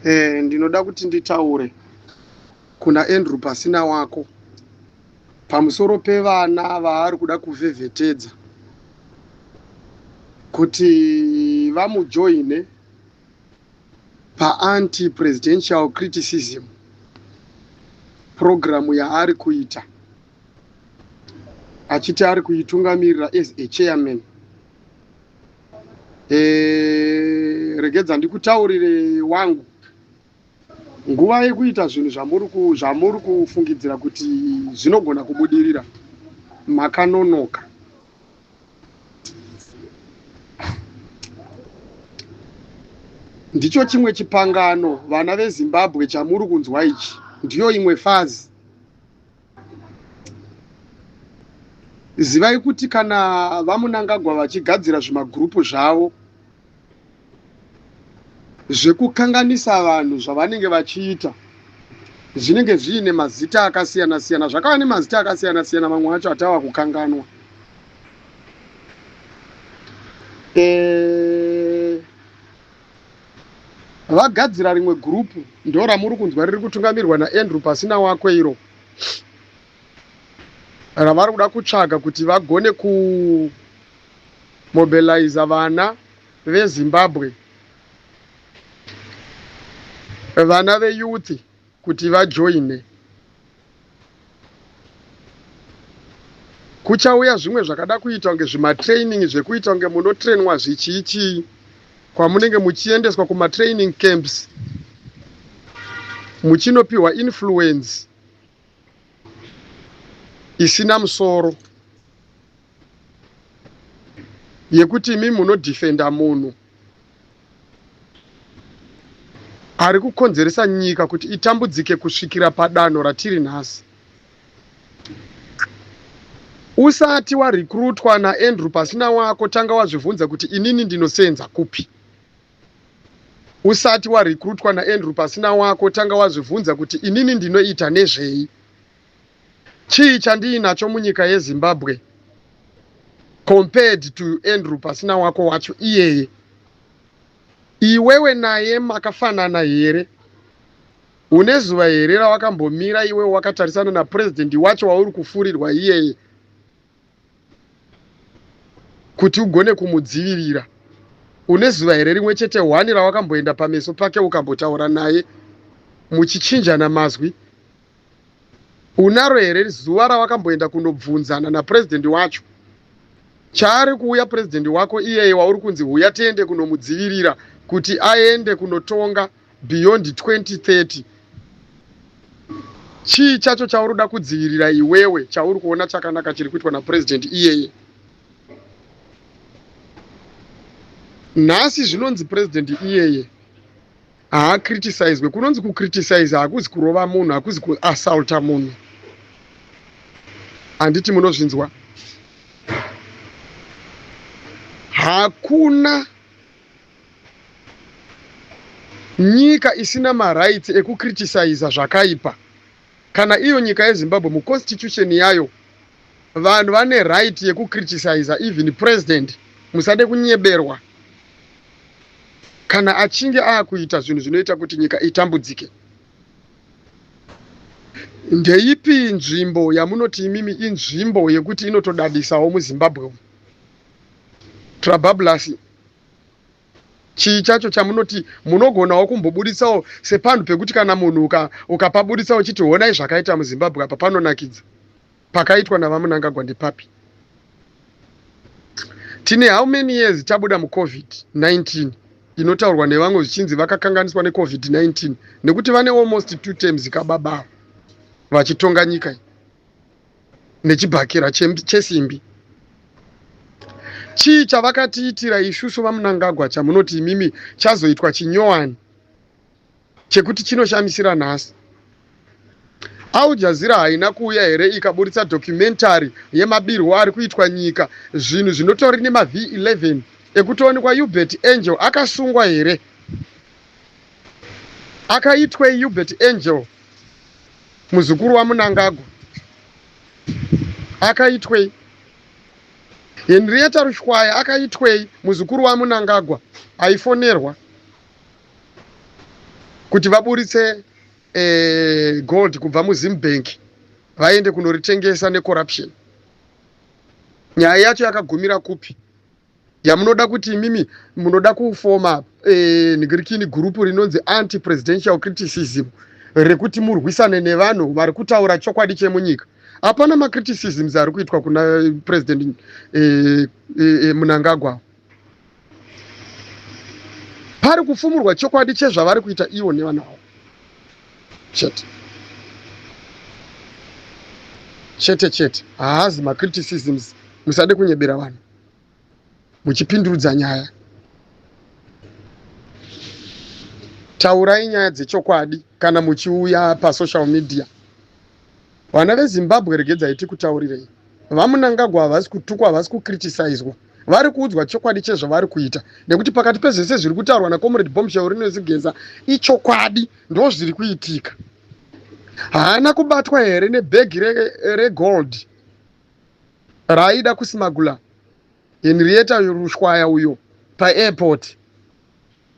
Ndinoda kuti nditaure kuna Andrew Pasina wako pamusoro pevana vaari kuda kuvhevhetedza kuti vamujoine paanti-presidential criticism programu yaari kuita achiti ari kuitungamirira as a chairman. Regedza ndikutaurire wangu, nguva yekuita zvinhu zvamuri kufungidzira kuti zvinogona kubudirira makanonoka. Ndicho chimwe chipangano vana veZimbabwe chamuri kunzwa ichi, ndiyo imwe fazi. Zivai kuti kana vaMunangagwa vachigadzira zvimagurupu zvavo zvekukanganisa vanhu, zvavanenge vachiita zvinenge zviine mazita akasiyana siyana, zvakava nemazita akasiyana siyana, mamwe acho atava kukanganwa. Vagadzira rimwe gurupu, ndo ramuri kunzwa riri kutungamirwa naAndrew Pasina wako, iro ravari kuda kutsvaga kuti vagone kumobiliza vana veZimbabwe, vana veyouth, kuti vajoine. Kuchauya zvimwe zvakada kuita kunge zvimatraining, zvekuita kunge munotrainwa zvichii chii, kwamunenge muchiendeswa kumatraining camps muchinopiwa influence isina musoro yekuti imi munodhifenda munhu ari kukonzeresa nyika kuti itambudzike kusvikira padanho ratiri nhasi. Usati warekrutwa naAndrew Pasina wako, tanga wazvibvunza kuti inini ndinosenza kupi. Usati warekrutwa naAndrew Pasina wako, tanga wazvibvunza kuti inini ndinoita nezvei, chii chandiinacho munyika yeZimbabwe compared to Andrew Pasina wako wacho iyeye. Iwewe naye makafanana here? Une zuva here rawakambomira iwewe wakatarisana napurezidendi wacho wauri kufurirwa iyeye kuti ugone kumudzivirira? Une zuva here rimwe chete hwani rawakamboenda pameso pake ukambotaura naye muchichinjana mazwi? Unaro here zuva rawakamboenda kunobvunzana napurezidendi wacho chaari kuuya purezidendi wako iyeye wauri kunzi huya tiende kunomudzivirira kuti aende kunotonga beyond 2030? Chii chacho chauri kuda kudzivirira iwewe chauri kuona chakanaka chiri kuitwa napurezidendi iyeye nhasi? Zvinonzi purezidendi iyeye haakritisizwe. Kunonzi kukritisiza hakuzi kurova munhu, hakuzi kuassaulta munhu, handiti munozvinzwa? Hakuna nyika isina marights ekukritisiza zvakaipa. Kana iyo nyika yeZimbabwe, muconstitution yayo vanhu vane right yekukritisiza even president. Musade kunyeberwa kana achinge aakuita zvinhu zvinoita kuti nyika itambudzike. Ndeipi nzvimbo yamunoti imimi inzvimbo yekuti inotodadisawo muZimbabwe umu? Trabablas, chii chacho chamunoti munogonawo kumbobuditsawo sepanhu pekuti kana munhu ukapabuditsa uchiti honai zvakaita muZimbabwe apa, panonakidza, pakaitwa navaMunangagwa ndepapi? Tine how many years tabuda muCovid-19 inotaurwa nevamwe zvichinzi vakakanganiswa neCovid-19, nekuti vane almost two terms kababa vachitonga nyika iyi nechibhakera chesimbi. Chii chavakatiitira isusu vaMunangagwa chamunoti imimi chazoitwa chinyowani chekuti chinoshamisira nhasi? Al Jazeera haina kuuya here ikaburitsa documentary yemabirwo ari kuitwa nyika, zvinhu zvinotori nemaV11 ekutoonekwa? Uebert Angel akasungwa here? Akaitwei Uebert Angel, muzukuru waMunangagwa? Akaitwei? Henrietta Rushwaya akaitwei, muzukuru waMunangagwa aifonerwa? Kuti vaburitse gold kubva muZimbank vaende kunoritengesa necorruption. Nyaya yacho yakagumira kupi? Yamunoda kuti imimi munoda kufoma nigirikini gurupu rinonzi anti presidential criticism rekuti murwisane nevanhu vari kutaura chokwadi chemunyika. Hapana macriticisms ari kuitwa kuna President Mnangagwa. Pari kufumurwa chokwadi chezvavari kuita ivo nevana vavo chete chete chete. Haazi macriticisms, musade kunyebera vanhu muchipindurudza nyaya. Taurai nyaya dzechokwadi kana muchiuya pasocial media. Vana veZimbabwe, regedzai tikutaurirei. VaMnangagwa havasi kutukwa, havasi kucriticizwa, vari kuudzwa chokwadi chezvavari kuita, nekuti pakati pezvese zviri kutaurwa naComrade Bombshell Rinozigeza ichokwadi, ndo zviri kuitika. Haana kubatwa here nebhegi regold raaida kusmagula Henrietta Rushwaya uyo paairport?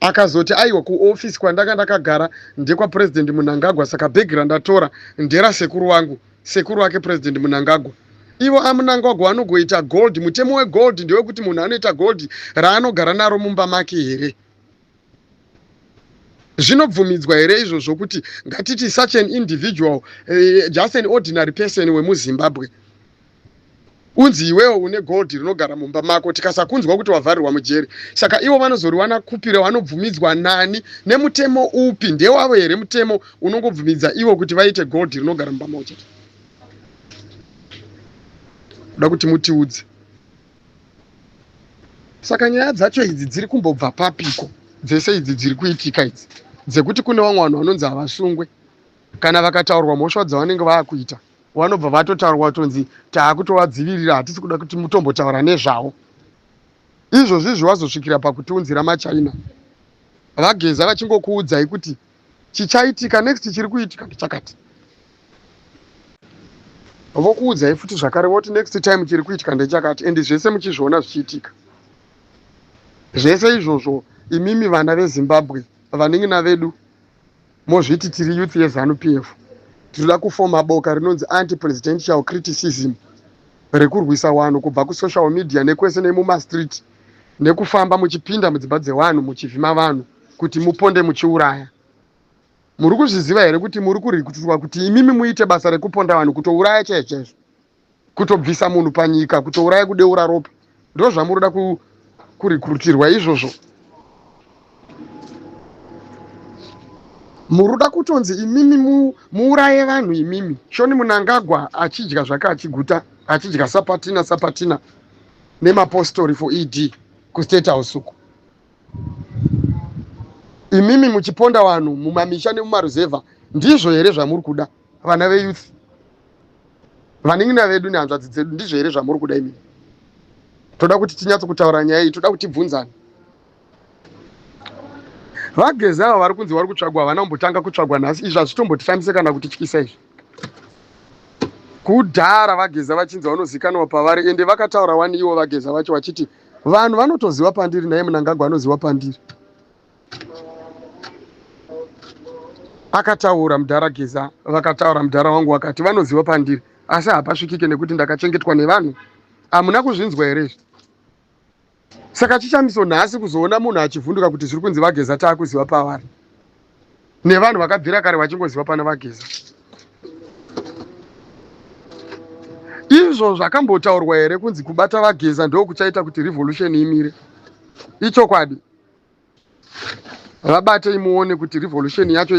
Akazoti aiwa, kuofisi kwandanga ndakagara ndekwaPresident Mnangagwa, saka bhegi randatora nderasekuru vangu, sekuru vake President Mnangagwa. Ivo aMnangagwa vanogoita gold? Mutemo wegold ndewekuti munhu anoita gold raanogara naro mumba make here? Zvinobvumidzwa here izvozvo kuti ngatiti such an individual, just an ordinary person wemuZimbabwe, unzi iwewo une gold rinogara mumba mako, tikasakunzwa kuti wavharirwa mujeri? Saka ivo vanozoriwana kupi? Ravanobvumidzwa nani, nemutemo upi? Ndewavo here mutemo unongobvumidza ivo kuti vaite gold rinogara mumba mavo chete? Kuda kuti mutiudze. Saka nyaya dzacho idzi dziri kumbobva papiko dzese idzi dziri kuitika idzi, dzekuti kune vamwe vanhu vanonzi havasungwe kana vakataurwa mhosva dzavanenge vaakuita, vanobva vatotaurwa tonzi taakutovadzivirira, hatisi kuda kuti mutombotaura nezvavo? Izvozvi izvi wazosvikira pakutiunzira maChina. VaGeza vachingokuudzai kuti chichaitika next, chiri kuitika ndechakati, vokuudzai futi zvakare, voti next time chiri kuitika ndechakati, and zvese muchizviona zvichiitika zvese izvozvo. Imimi vana veZimbabwe, vanin'ina vedu, mozviti tiri youth yeZANU PF, tinoda kufoma boka rinonzi anti presidential criticism rekurwisa vanhu kubva kusocial media nekwese nemumastreet, nekufamba muchipinda mudzimba dzevanhu muchivhima vanhu kuti muponde, muchiuraya. Muri kuzviziva here kuti muri kurikutirwa kuti imimi muite basa rekuponda vanhu, kutouraya chaizvo chaizvo, kutobvisa munhu panyika, kutouraya, kudeura ropa? Ndo zvamuroda kurikrutirwa izvozvo? Muruda kutonzi imimi muuraye vanhu, imimi Shoni Mnangagwa achidya zvake, achiguta, achidya sapatina sapatina nemapostori for ED kuState House uku, imimi muchiponda vanhu mumamisha nemumaruzevha? Ndizvo here zvamuri kuda, vana veyouth, vanin'ina vedu nehanzvadzi dzedu? Ndizvo here zvamuri kuda imimi? Toda kuti tinyatso kutaura nyaya iyi, toda kuti tibvunzane. VaGeza ava vari kunzi vari kutsvagwa, havana kumbotanga kutsvagwa nhasi. Izvi hazvitombotishamise kana kutityisa izvi. Kudhara vaGeza vachinzi vanozikanwa pavari, ende vakataura wani ivo vaGeza vacho vachiti vanhu vanotoziva pandiri, naye Mnangagwa anoziva pandiri. Akataura mudhara Geza, vakataura mudhara wangu, vakati vanoziva pandiri, asi hapasvikike nekuti ndakachengetwa nevanhu. Hamuna kuzvinzwa here izvi? Saka chichamiso nhasi kuzoona munhu achivhunduka kuti zviri kunzi vaGeza taakuziva pavari, nevanhu vakabvira kare vachingoziva pana vaGeza? Izvo zvakambotaurwa here kunzi kubata vaGeza ndo kuchaita kuti revolution imire? Ichokwadi, vabatei muone kuti revolution yacho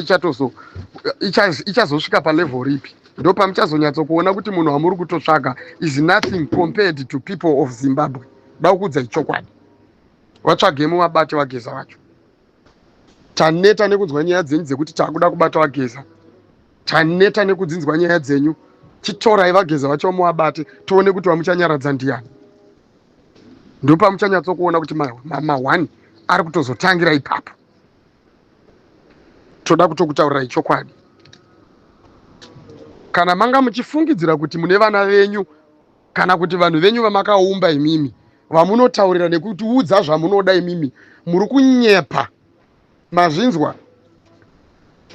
ichazosvika palevel ripi. Ndo pamuchazonyatsokuona kuti munhu wamuri kutotsvaga is nothing compared to people of Zimbabwe. Da kukuudzai chokwadi, vatsvagei muvabate vaGeza vacho. Taneta nekunzwa nyaya dzenyu dzekuti taakuda kubata vaGeza. Taneta nekudzinzwa nyaya dzenyu. Chitorai vaGeza vacho muvabate, tione kuti vamuchanyaradza ndiani. Ndopamuchanyatsokuona kuti ma1 ari kutozotangira ipapo. Toda kutokutaurirai chokwadi. Kana manga muchifungidzira kuti mune vana venyu kana kuti vanhu venyu vamakaumba imimi vamunotaurira nekutiudza zvamunoda, imimi muri kunyepa. Mazvinzwa?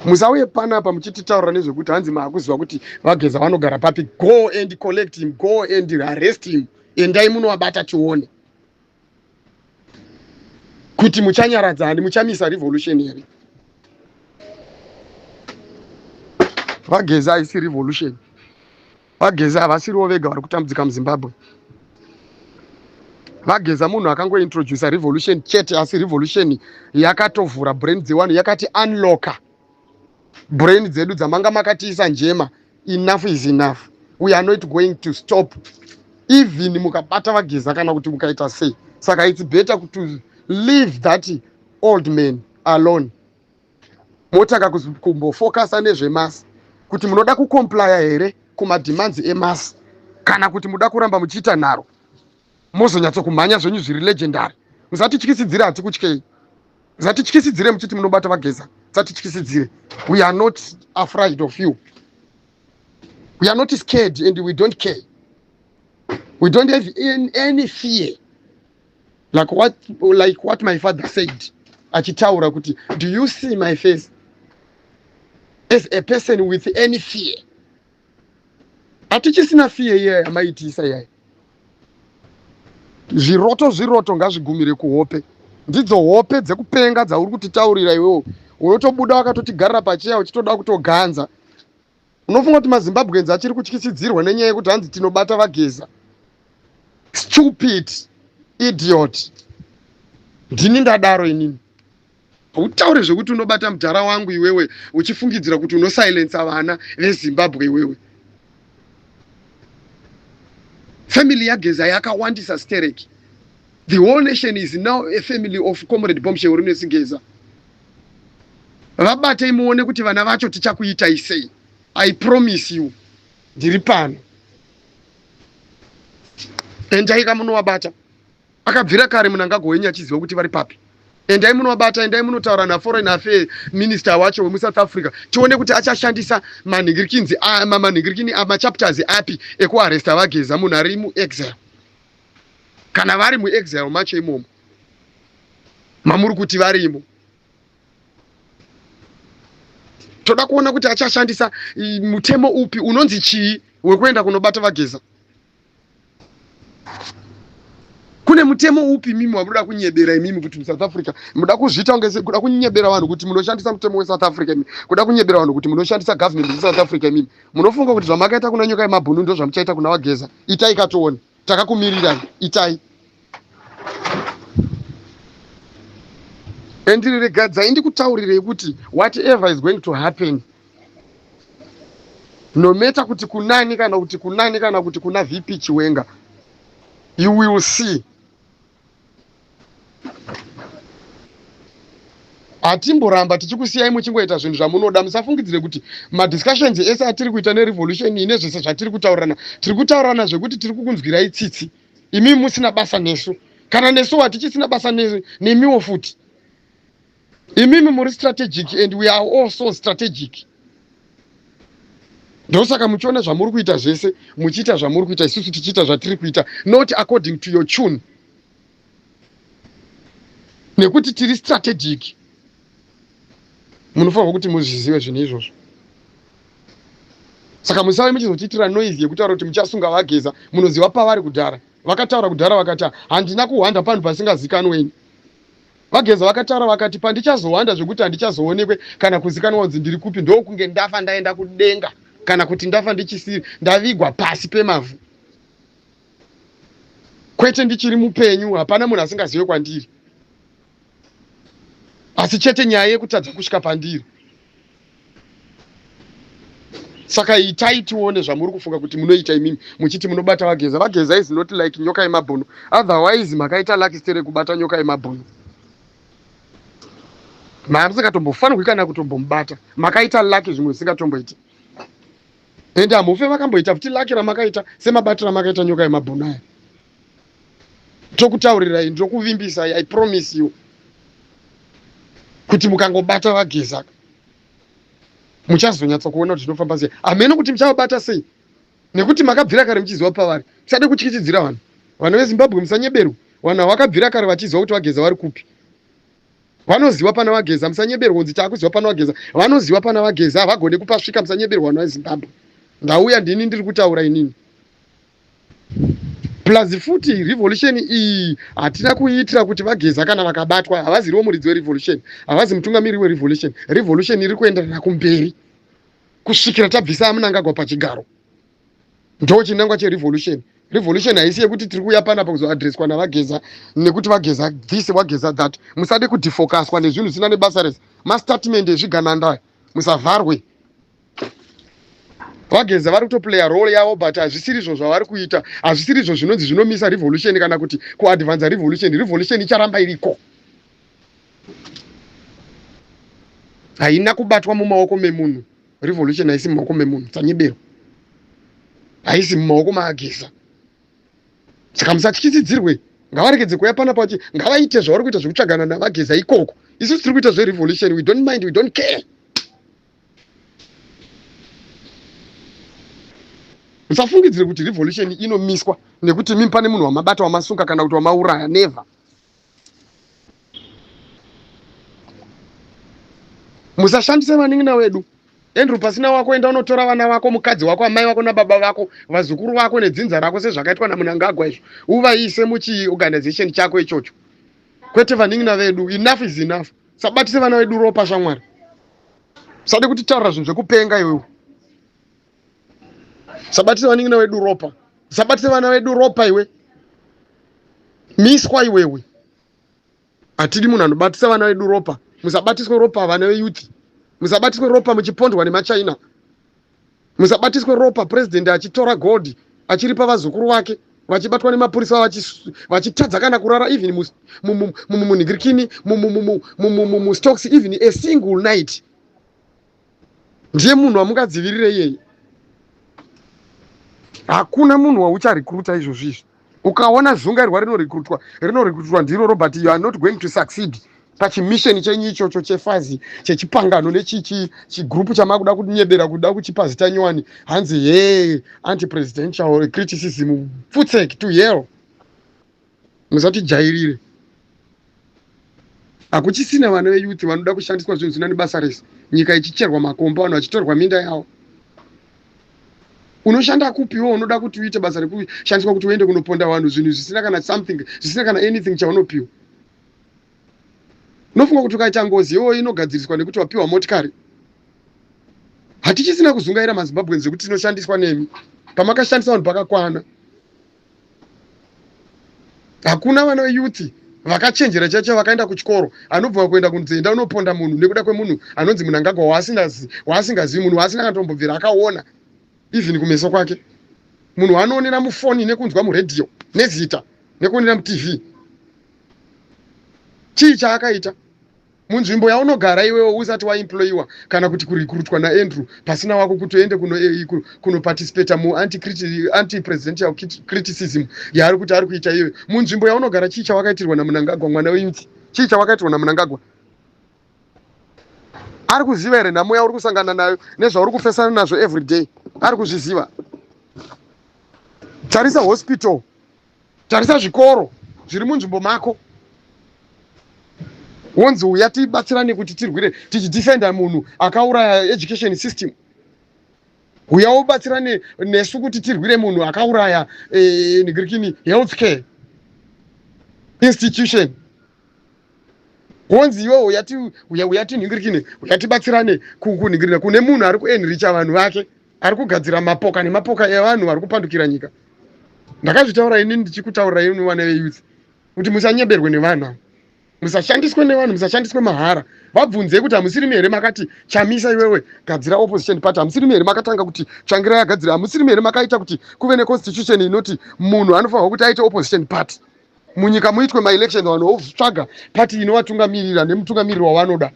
Musauye panapa muchititaurira nezvekuti hanzi maakuziva kuti vaGeza vanogara papi. Go and collect him, go and arrest him. Endai munovabata tione kuti muchanyaradza ani, muchamisa revolution here. VaGeza haisi revolution. VaGeza havasiriwo vega vari kutambudzika muZimbabwe. VaGeza munhu akangointrodusa revolution chete, asi revolution yakatovhura brain dzevanhu, yakati unlocka brain dzedu dzamanga makatiisa njema. Enough is enough. We are not going to stop even mukabata VaGeza kana kuti mukaita sei. Saka it's better to leave that old man alone, motanga kumbofokasa nezvemass, kuti munoda kucomplya here kumademands emass kana kuti muda kuramba muchiita nharo, mozonyatsokumhanya zvenyu zviri legendary. Musatityisidzire, hatikutyei. Musatityisidzire muchiti munobata VaGeza. Musatityisidzire. We are not afraid of you. We are not scared and we don't care. We don't have any fear, like what my father said achitaura kuti, "Do you see my face as a person with any fear?" Hatichisina fear iyaya yamaitiisa iyaya. Zviroto, zviroto ngazvigumire kuhope. Ndidzo hope dzekupenga dzauri kutitaurira iwewo. Unotobuda wakatotigarira pacheya uchitoda kutoganza. Unofunga kuti maZimbabweans achiri kutyisidzirwa nenyaya yekuti hanzi tinobata VaGeza? Stupid idiot. Ndini ndadaro inini. Utaure zvekuti unobata mudhara wangu iwewe uchifungidzira kuti unosilensa vana veZimbabwe iwewe. Family yaGeza yakawandisa stereki. The whole nation is now a family of Comrade Bombshell Rinesi Geza. Vabatei muone kuti vana vacho tichakuitai sei. I promise you, ndiri pano. Endai kamunovabata. Akabvira kare Mnangagwa wenyu achiziva kuti vari papi. Endai munovabata, endai munotaura naforeign affair minister wacho wemuSouth Africa, tione kuti achashandisa manhingirikinzi, manhingirikini, machapters api ekuarresta VaGeza, munhu ari muexile. Kana vari muexile macho imomo mamuri kuti varimo, toda kuona kuti achashandisa mutemo upi, unonzi chii, wekuenda kunobata VaGeza. Kune mutemo upi mimi wamunoda kunyebera imimi kuti muSouth Africa muda kuzviita kunge kuda kunyebera vanhu kuti munoshandisa mutemo weSouth Africa? Imi kuda kunyebera vanhu kuti munoshandisa government yeSouth Africa. Imimi munofunga kuti zvamakaita kuna Nyoka yemabhunu ndo zvamuchaita kuna VaGeza? Itai katoone, takakumirirai. Itai. And regadzai ndikutaurirei kuti whatever is going to happen, no matter kuti kunani kana kuti kunani kana kuti kuna VP Chiwenga, you will see. Hatimboramba tichikusiyai muchingoita zvinhu zvamunoda. Musafungidzire kuti madiscussions ese atiri kuita nerevolution ine zvese zvatiri kutaurirana, tiri kutaurirana zvekuti tiri kukunzwirai tsitsi imi musina basa nesu. Kana nesu hatichisina basa nemiwo futi. Imimi muri strategic and we are also strategic. Ndosaka muchiona zvamuri kuita zvese, muchiita zvamuri kuita, isusu tichiita zvatiri kuita, not according to your tune, nekuti tiri strategic. Munofanirwa kuti muzvizive zvinhu izvozvo. Saka musave muchizotiitira noise yekutaura kuti muchasunga VaGeza. Munoziva pavari kudhara. Vakataura kudhara vakati, "Handina kuhwanda panhu pasingazikanweni." VaGeza vakataura vakati, "Pandichazohwanda zvekuti handichazoonekwe kana kuzikanwa kunzi ndiri kupi, ndokunge ndafa ndaenda kudenga kana kuti ndafa ndichisiri ndavigwa pasi pemavhu, kwete ndichiri mupenyu. Hapana munhu asingazive kwandiri, asi chete nyaya yekutadza kusvika pandiri." Saka itai tione zvamuri kufunga kuti munoita imimi muchiti munobata VaGeza. VaGeza is not like Nyoka yemabhunu. Otherwise makaita lucky stere kubata Nyoka yemabhunu. Mamusingatombofanirwi kana kutombomubata. Makaita lucky zvimwe zvisingatomboiti, ende hamufe vakamboita futi lucky ramakaita semabatiro amakaita Nyoka yemabhunu aya. Tokutaurirai, ndokuvimbisai, I promise you kuti mukangobata VaGeza muchazonyatsa kuona kuti zvinofamba sei. Hameno kuti muchavabata sei, nekuti makabvira kare muchiziva pavari. Musade kutyisidzira vanhu. Vanhu veZimbabwe, musanyeberwa. Vanhu havakabvira kare vachiziva kuti VaGeza vari kupi. Vanoziva pana vaGeza, musanyeberwa kunzi taakuziva pana vaGeza. Vanoziva pana vaGeza, havagone kupasvika, musanyeberwa vanhu veZimbabwe. Ndauya ndini ndiri kutaura inini. Plus futi revolution iyi hatina kuiitira kuti vaGeza kana vakabatwa havaziriwo muridzi werevolution, havazi mutungamiriri werevolution. Revolution iri kuenderana kumberi kusvikira tabvisa aMnangagwa pachigaro. Ndo chinangwa cherevolution. Revolution haisi yekuti tiri kuuya panapa kuzoadreswa navageza nekuti vageza this vageza that. Musade kudefocuswa nezvinhu zvisina nebasa rese. Mastatement ezvigananda musavharwe. Vageza vari kutoplaya role yavo but hazvisiri izvo zvavari kuita, hazvisiri izvo zvinonzi zvinomisa revolution kana kuti kuadvansa revolution. Revolution icharamba iriko, haina kubatwa mumaoko memunhu. Revolution haisi mumaoko memunhu, tsanyebero haisi mumaoko maageza. Saka musatyisidzirwe, ngavaregedze kuuya panapa vachi ngavaite zvavari kuita zvekutsvagana navageza ikoko. Isusu tiri kuita zverevolution, we don't mind, we don't care. Musafungidzire kuti revolution inomiswa nekuti mimi pane munhu wamabata wamasunga kana kuti wamauraya. Never. Musashandise vanin'ina vedu. Andrew, pasina wako enda unotora vana vako, mukadzi wako, amai vako nababa vako, vazukuru vako nedzinza rako sezvakaitwa naMnangagwa izvo, uvaise muchiorganization chako ichocho, kwete vanin'ina vedu. Enough is enough. Sabatise vana vedu ropa shamwari. Usade kutitaurira zvinhu zvekupenga iwewe. Sabatise vanin'ina vedu ropa. Sabatise vana vedu ropa iwe. Miswa iwewe. Hatidi munhu anobatisa vana vedu ropa. Musabatiswe ropa vana veyouth. Musabatiswe ropa muchipondwa nemaChina. Musabatiswe ropa president achitora gold achiripa vazukuru vake vachibatwa nemapurisa vachitadza kana kurara even munhingirikini mustocks even a single night. Ndiye munhu wamungadzivirire iyeye. Hakuna munhu waucharecruita izvozvi izvi. Ukaona zungairwa rinorecruitwa, rinorecruitwa ndiroro, but you are not going to succeed pachimisheni chenyu ichocho chefazi chechipangano nechigrupu chamakuda kunyebera kuda kuchipa zita nyowani hanzi he anti-presidential criticism. Pfutsek to hell. Musatijairire. Hakuchisina vana veyouth vanoda kushandiswa zvinhu zvisina nebasa rese. Nyika ichicherwa makomba, vanhu vachitorwa minda yavo. Unoshanda kupiwo unoda kuti uite basa rekushandiswa kuti uende kunoponda vanhu, zvinhu zvisina kana something, zvisina kana anything chaunopiwa. Unofunga kuti ukaita ngozi iwoyo inogadziriswa nekuti wapiwa motikari? Hatichisina kuzungaira maZimbabweans zvekuti tinoshandiswa nemi. Pamakashandisa vanhu pakakwana. Hakuna vana veyouth vakachenjera chaicho vakaenda kuchikoro anobva kuenda kunzenda unoponda munhu nekuda kwemunhu anonzi Mnangagwa waasingazivi, munhu waasina katombobvira akaona even kumeso kwake, munhu waanoonera mufoni nekunzwa muredhiyo nezita nekuonera muTV. Chii chaakaita munzvimbo yaunogara iwewe usati waemployiwa kana kuti kurekrutwa naAndrew pasina wako kuti uende kunoparticipata muanti-presidential criticism yaari kuti ari kuita iyoyo? Munzvimbo yaunogara chii chawakaitirwa naMnangagwa, mwana weyouth? Chii chawakaitirwa naMnangagwa? Ari kuziva here nhamo yauri kusangana nayo nezvauri kufesana nazvo every day? Ari kuzviziva? Tarisa hospital, tarisa zvikoro zviri munzvimbo mako, wonzi uya tibatsirane kuti tirwire tichidefenda munhu akauraya education system. Uya ubatsirane nesu kuti tirwire munhu akauraya nigirikini health care institution. Wonzi iwe uya tinhingirikine, uya tibatsirane kunhingirina kune munhu ari kuenricha vanhu vake, ari kugadzira mapoka nemapoka evanhu vari kupandukira nyika. Ndakazvitaura inini ndichikutaurira ini vana veyouth kuti musanyeberwe nevanhu ava, musashandiswe nevanhu, musashandiswe mahara. Vabvunzei kuti hamusirimi here makati Chamisa iwewe gadzira opposition party? Hamusirimi here makatanga kuti Tsvangirai agadzira? Hamusirimi here makaita kuti kuve neconstitution inoti munhu anofanirwa kuti aite opposition party munyika, muitwe maelection, vanhu votsvaga party inovatungamirira nemutungamiriri wavanoda?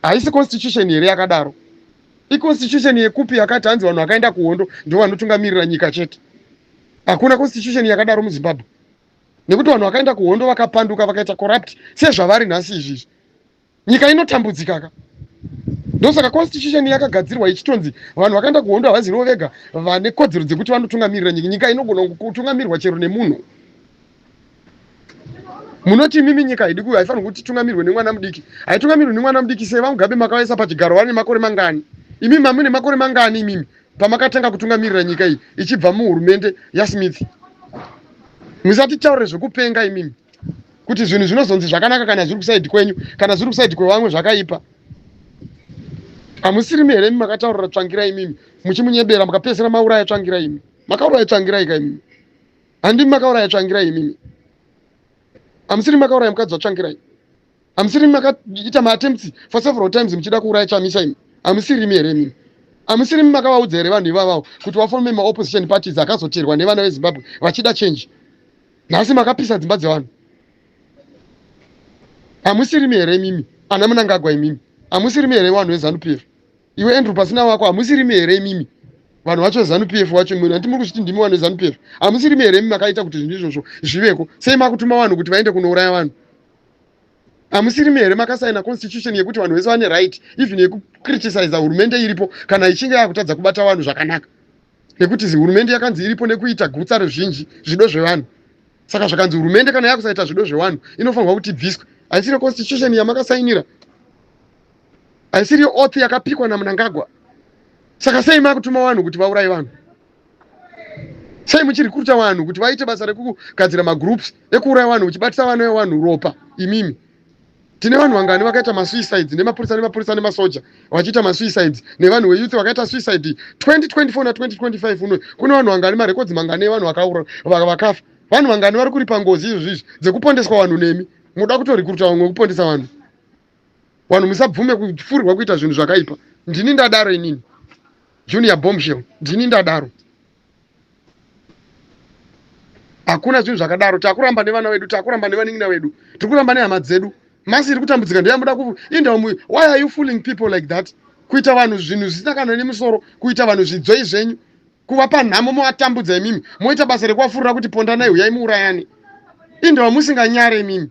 Haisi constitution here yakadaro? Iconstitution yekupi yakati hanzi vanhu vakaenda kuhondo ndo vanotungamirira nyika chete? Hakuna constitution yakadaro muZimbabwe, nekuti vanhu vakaenda kuhondo vakapanduka, vakaita corrupt sezvavari nhasi izvizvi, nyika inotambudzika ka. Ndosaka constitution yakagadzirwa ichitonzi vanhu vakaenda kuhondo havazirivo vega vane kodzero dzekuti vanotungamirira nyika. Nyika inogona kutungamirwa chero nemunhu. Munoti imimi nyika haidi kuyo haifanirwi kuti itungamirwe nemwana mudiki. Haitungamirwi nemwana mudiki sei vaMugabe makavaisa pachigaro vane makore mangani? Imimi mamune makore mangani imimi pamakatanga kutungamirira nyika iyi ichibva muhurumende yaSmith? Musatitaurire zvekupenga imimi kuti zvinhu zvinozonzi zvakanaka kana zviri kusaidi kwenyu, kana zviri kusaidi kwevamwe zvakaipa. Hamusirimi here imi makataurira Tsvangirai imimi muchimunyebera mukapedzisira mauraya Tsvangirai imi? Makauraya Tsvangirai ka imimi? Handimi makauraya Tsvangirai imimi? Hamusiri makauraya mukadzi waTsvangirai? Hamusiri makaita maattempts for several times muchida kuuraya Chamisa imi? Hamusirimi here imimi? Hamusiri makavaudza here vanhu ivavavo kuti vaforme maopposition parties akazoterwa nevana veZimbabwe vachida change? Nhasi makapisa dzimba dzevanhu. Hamusirimi here imimi ana Mnangagwa imimi? Hamusirimi here vanhu veZanu PF? Iwe Andrew pasina wako hamusirimi here imimi? Vanhu vacho veZanu PF wacho imimi hanti muri kuzviti ndimi vanhu veZanu PF. Hamusirimi here imi makaita kuti zvinhu izvozvo zviveko? Sei makutuma vanhu kuti vaende kunouraya vanhu? Hamusirimi here makasaina constitution yekuti vanhu vese vane right even yekucriticiza hurumende iripo kana ichinge yakutadza kubata vanhu zvakanaka? Nekuti hurumende yakanzi iripo nekuita gutsa ruzhinji zvido zvevanhu. Saka zvakanzi hurumende kana yakusaita zvido zvevanhu inofanirwa kuti ibviswe. Haisiri constitution yamakasainira? Haisiri oath yakapikwa naMnangagwa? Saka sei makutuma vanhu kuti vauraye vanhu? Sei muchirikuruta vanhu kuti vaite basa rekugadzira magroups ekuuraya vanhu muchibatisa vana vevanhu ropa imimi? Tine vanhu vangani vakaita masuicides nemapurisa nemapurisa nemasoja vachiita masuicides nevanhu veyouth vakaita suicide 2024 na2025 uno kune vanhu vangani marekodzi mangani evanhu vakaura vakafa vanhu vangani vari kuripa ngozi izvozvi izvi dzekupondeswa vanhu nemi muda kutorikuruta vamwe vekupondesa vanhu vanhu musabvume kufurirwa kuita zvinhu zvakaipa ndini ndadaro inini Junior Bombshell ndini ndadaro hakuna zvinhu zvakadaro takuramba nevana vedu takuramba nevanin'ina vedu tiri kuramba nehama dzedu masi iri kutambudzika ndoyamuda kuinda why are you fooling people like that kuita vanhu zvinhu zvisina kana nemusoro kuita vanhu zvidzoi zvenyu kuvapa nhamo movatambudza imimi moita basa rekuvafurira kuti pondanai huyai muurayane indawa musinganyare imimi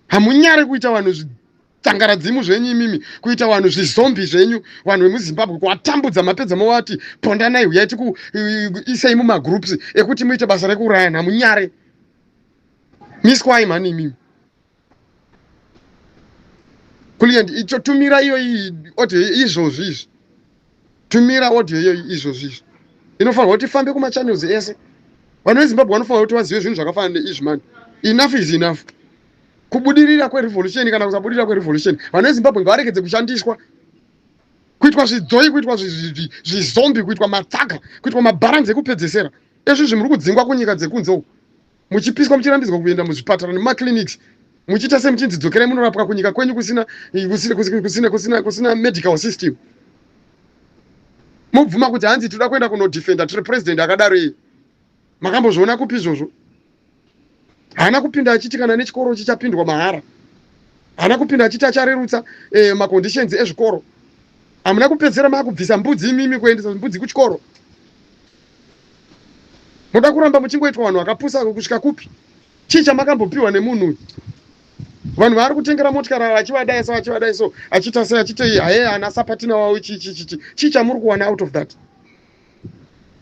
Hamunyare kuita vanhu zvitsangaradzimu zvenyu imimi, kuita vanhu zvizombi zvenyu, vanhu vemuZimbabwe kuvatambudza mapedza movati pondanai huyai tikuisei mumagroups ekuti muite basa rekuurayana. Hamunyare. Miswai mhani imimi. Kulient icho tumira iyo iyi audio izvozvi izvi. Tumira audio iyoyi izvozvi izvi. Inofanirwa kuti ifambe kumachannels ese. Vanhu veZimbabwe vanofanirwa kuti vazive zvinhu zvakafanana neizvi mani. Enough is enough. Kubudirira kwerevolution kana kusabudirira kwerevolution. Vanhu veZimbabwe ngavaregedze kushandiswa. Kuitwa zvidzoi, kuitwa zvizombi, kuitwa matsaga, kuitwa mabharanzi ekupedzesera. Ezvizvi muri kudzingwa kunyika dzekunze uku. Muchipiswa muchirambidzwa kuenda muzvipatara nemumaclinics muchiita semuchinzi dzokerai munorapwa kunyika kwenyu kusina kusina kusina kusina kusina medical system mobvuma kuti hanzi toda kuenda kunodefenda tiri president akadaro iye makambozviona kupi izvozvo haana kupinda achiti kana nechikoro chichapindwa mahara haana kupinda achiti acharerutsa eh, maconditions ezvikoro hamuna kupedzera makubvisa mbudzi imimi kuendesa mbudzi kuchikoro Moda kuramba muchingoitwa vanhu vakapusa kusvika kupi? Chii chamakambopiwa nemunhu uyu? Vanhu vaari kutengera motikari ava achivadai so achivadai so achiita sei achitei haye ana sapatina wavo chii chii chii chii chamuri kuwana out of that?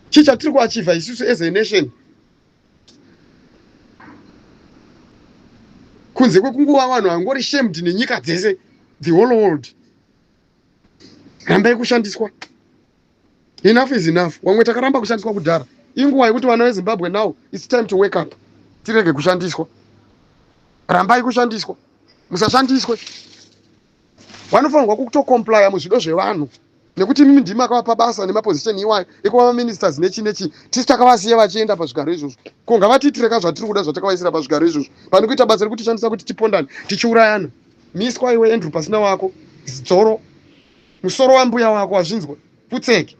Chii chatiri kuachievha isusu as a nation? Kunze kwekungova vanhu vangori shamed nenyika dzese the whole world. Rambai kushandiswa. Enough is enough. Wamwe takaramba kushandiswa kudhara. Inguva yekuti vana veZimbabwe now it's time to wake up. Tirege kushandiswa. Rambai kushandiswa. Musashandiswe. Vanofanirwa kutokomplya muzvido zvevanhu nekuti imimi ndimi makavapa basa nemaposition iwayo ekuva maministers nechi nechi tisu takavasiya vachienda pazvigaro izvozvo ko ngavatiitire ka zvatiri kuda zvatakavaisira pazvigaro izvozvo pane kuita basa rekutishandisa kuti tipondane tichiurayana miswa iwe Andrew pasina wako zidzoro musoro wambuya wako wazvinzwa putseke.